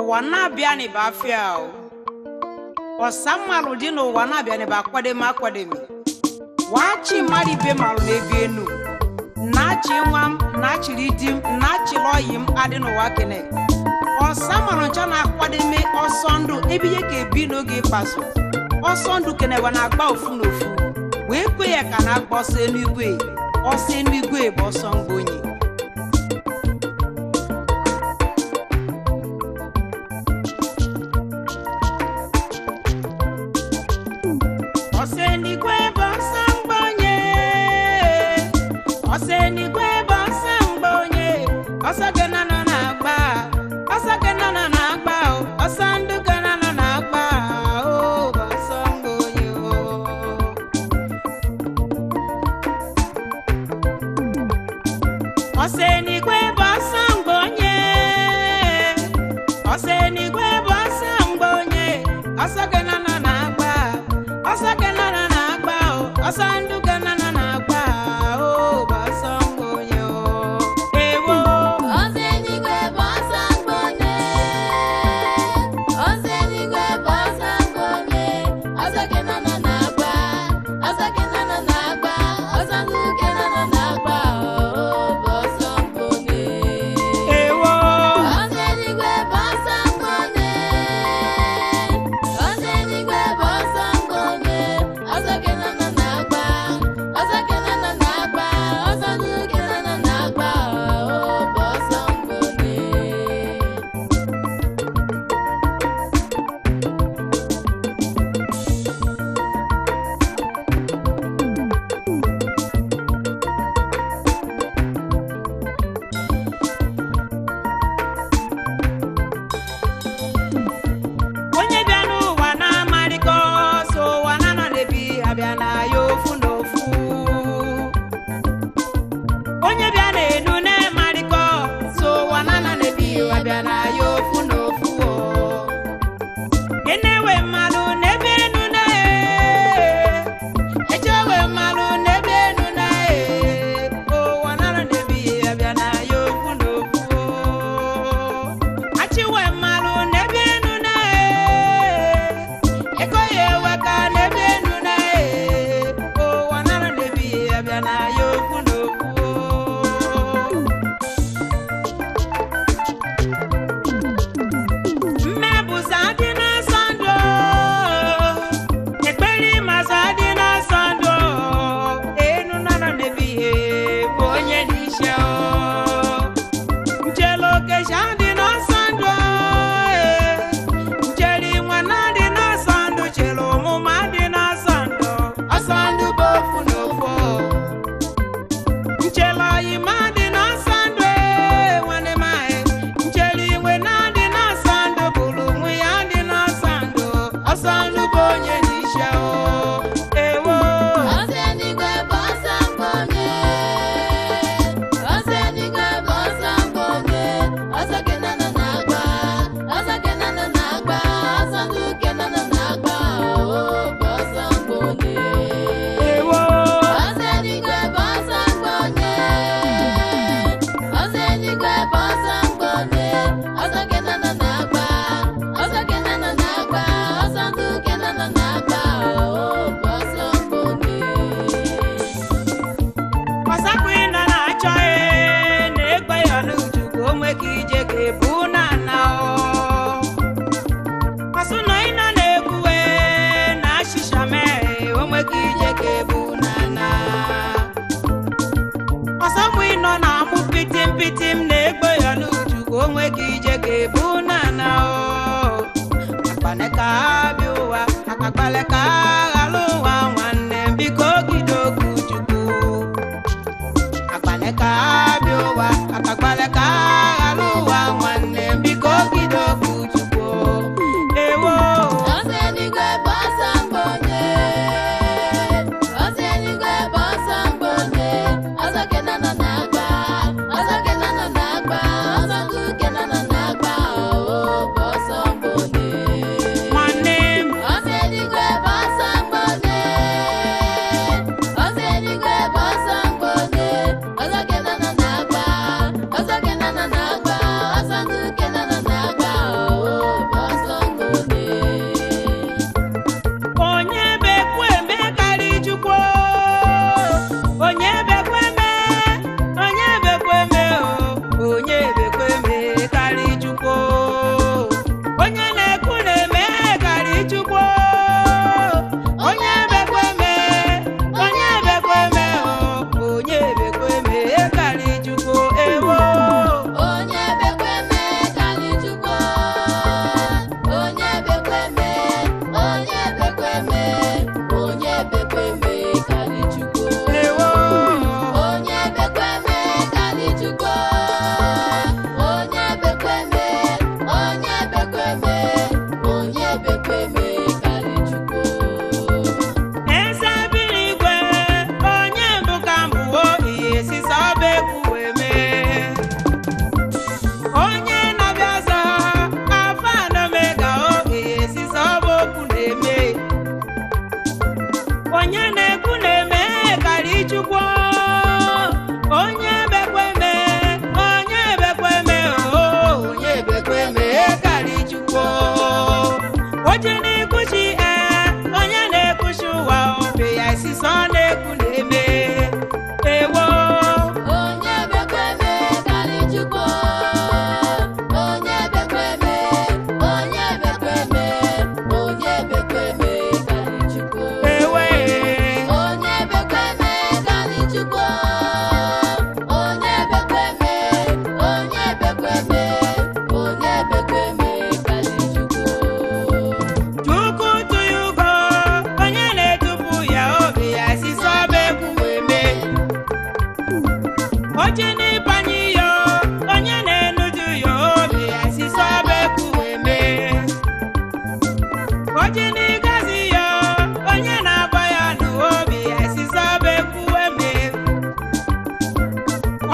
Ụwa na-abịa bụ afịa o. Ọsa mmalụ dị n'ụwa na-abịa bụ akwademe akwademe. Wachi mmadụ ibe malụ n'ebe enu. Na-achị nwa m, na-achịrị di m, na-achịrị ọyị m adị n'ụwa kene. Ọsa mmalụ ncha na-akwademe ọsọ ndụ ebe ihe ka ebi n'oge ikpeazụ. Ọsọ ndụ kenewa na-agba ofu na ofu. Wee kwe ya ka na-agba ọsọ eluigwe. Ọsọ eluigwe bụ ọsọ mgbonye. Ọsọ eluigwe bụ ọsọ mgbonye. Ọsọ eluigwe bụ ọsọ mgbonye. Ọsọ gị na nọ na-agba. Ọsọ gị na nọ na-agba o. Ọsọ ndụ gị na nọ na-agba o. Bụ ọsọ mgbonye o. Ọsọ eluigwe bụ ọsọ mgbonye. Ọsọ eluigwe bụ ọsọ mgbonye. Ọsọ gị na nọ na-agba. Ọsọ gị na nọ na-agba o. Ọsọ ndụ gị na nọ na-agba o. Bụ ọsọ mgbonye o. Ewo. Ọsọ eluigwe bụ ọsọ mgbonye. Ọsọ eluigwe bụ ọsọ mgbonye. Ọsọ gị na nọ na-agba. Ọsọ gị na nọ na-agba. Ọsọ ndụ gị na nọ na-agba. Oo, bụ ọsọ mgbonye. Ewo. Ọsọ eluigwe bụ ọsọ mgbonye. Ọsọ eluigwe bụ ọsọ mgbonye. Ọsọ gị na nọ na-agba. Ọsọ gị na nọ na-agba. Ọsọ ndụ gị na nọ na-agba. Oo, bụ ọsọ mgbonye. Onye bịa n'ụwa na-amarịkọ ọsọ ụwa na-anọ n'ebi abịa na ya ofu na ofu. Onye bịa n'enu na-amarịkọ ọsọ ụwa na-anọ n'ebi abịa na ya ofu na ofu o. Enewe mmalụ n'ebe enu na echewe mmalụ n'ebe enu na ụwa na-anọ n'ebi abịa na ya ofu na ofu o. Achịwe mmalụ n'ebe enu na eko ya eweka n'ebe enu na ụwa nara n'ebi abịa na ya okwu na okwu mmebụza dị n'asọ ndụ ekpere ịmazụ adị n'asọ ndụ enu nara n'ebi bụ onye dị iche nchele okecha dị n'ọsọ ndụ nchere inwe na dị n'ọsọ ndụ chere ọmụma dị n'ọsọ ndụ ọsọ ndụ bụ ofu na ofu nchele ọyịma dị n'ọsọ ndụ ee, nwanne m anyị nchere inwe na dị n'ọsọ ndụ bụrụ onwe ya dị n'ọsọ ndụ ọsọ ndụ bụ onye dị iche o ewo. Ọsọ eluigwe bụ ọsọ mgbonye. Ọsọ eluigwe bụ ọsọ mgbonye. Ọsọ gị na nọ na-agba. Ọsọ gị na nọ na-agba. Ọsọ ndụ gị na nọ na-agba. Oo, bụ ọsọ mgbonye. Ewo. Ọsọ eluigwe bụ ọsọ mgbonye. Ọsọ eluigwe bụ ọsọ mgbonye. Ọsọ gị na nọ na-agba. Ọsọ gị na nọ na-agba. Ọsọ ndụ gị na nọ na-agba. Oo, bụ ọsọ mgbonye. Ọsapụ ịnọ na-achọ ee na-ekwe ya n'uju ka o nwee ka ije ka ebu na ana o. Ọsụ na ịnọ na-ekwu ee na ashịsha mee o nwee ka ije ka ebu na ana. Ọsọmụ ịnọ na-amụ pitim pitim na-egbe ya n'uju ka o nwee ka ije ka ebu na ana o. Akpaneka abịa ụwa, akpaleka aghala ụwa nwanne m, biko gide okwu Chukwu. Akpaleka abịa ụwa, akpaleka aghara ụwa nwanne m, biko gide okwu Chukwu. Ewo. Ọsọ eluigwe bụ ọsọ mgbonye. Ọsọ eluigwe bụ ọsọ mgbonye. Ọsọ gị na nọ na-agba. Ọsọ gị na nọ na-agba. Ọsọ ndụ gị na nọ na-agba. Oo, bụ ọsọ mgbonye. Nwanne m. Ọsọ eluigwe bụ ọsọ mgbonye. Ọsọ eluigwe bụ ọsọ mgbonye. Ọsọ gị na nọ na-agba. Ọsọ gị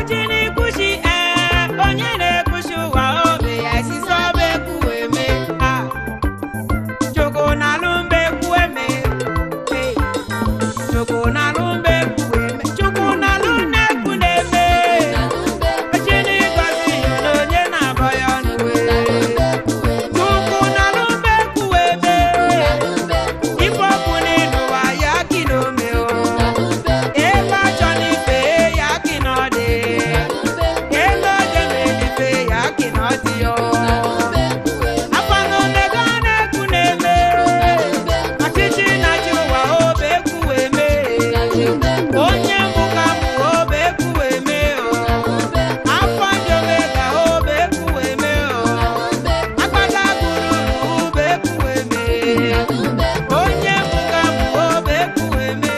Ọjị na-ekwuchi ee, onye na-ekwuchi ụwa obe ya esisi ọba ekwu eme a. Chukwu na-alụ mba ekwu eme. Ee. Chukwu na-alụ mba ekwu eme. Chukwu na-alụ na-ekwu na-eme. Ọjị na-ịgọzi ya na onye na-abọ ya ọnụ wee. Chukwu na-alụ mba ekwu eme. Ife ọkụ n'ịnụwa ya gị na ome o. Ebe achọ n'ife ya gị na ọ dị. Ego oje na-elife ya gị na ọ dị o. Afa na omega na-ekwu na-eme. Ọchịchị na-achị ụwa obe ekwu eme. Onye mbụ ka mbụ obe ekwu eme o. Afọ ndị omega obe ekwu eme o. Akpata gụrụ ube ekwu eme. Onye mbụ ka mbụ obe ekwu eme.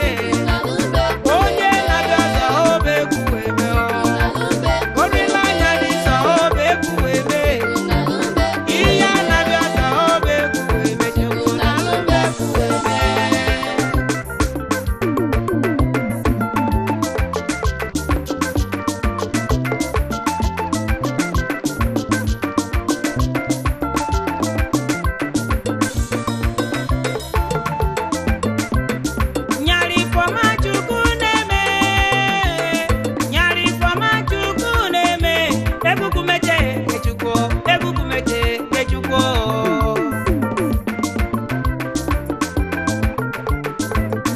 Onye na-abịa ọzọ obe ekwu eme o. Olileanya dị nsọ obe ekwu eme. Ihe a na-abịa ọzọ obe ekwu eme. Chukwu na-alụ mba ekwu eme. Nyara ifeọma Chukwu na-eme, nyara ifeọma Chukwu na-eme, egugumeje Echukwu, egugumeje Echukwu.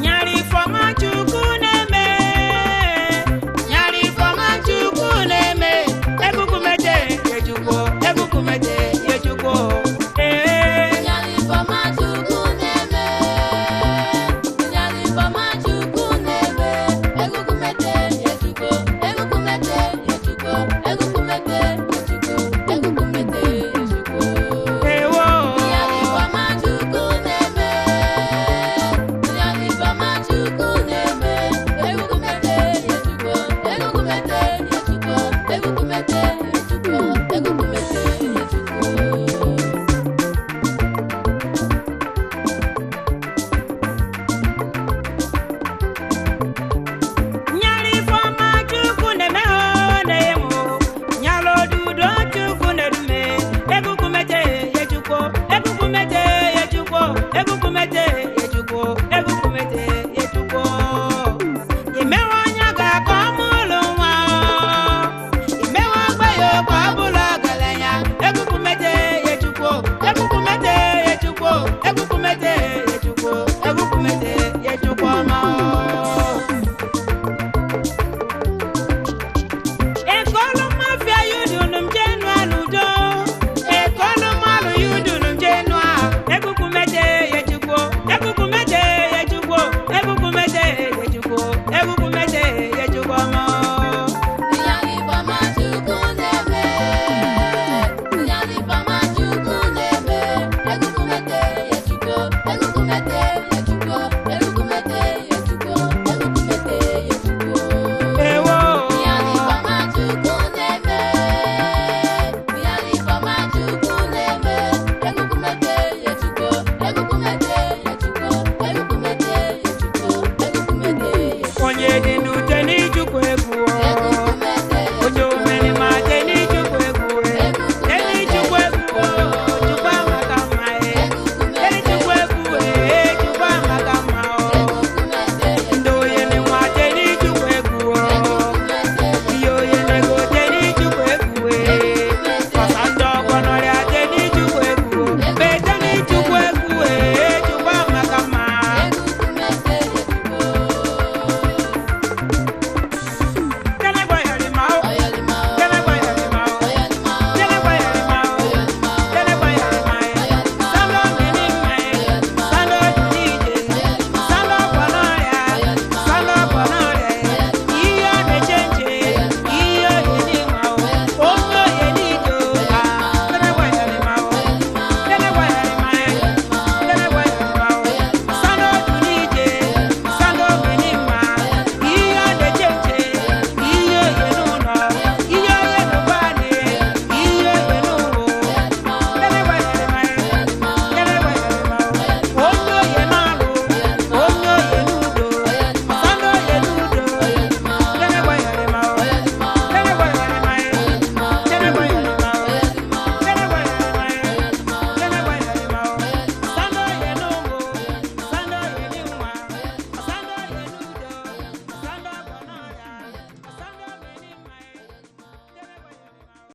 Nyara ifeọma Chukwu na-eme, nyara ifeọma Chukwu na-eme, egugumeje Echukwu, egugumeje Echukwu. Ee. Ewo.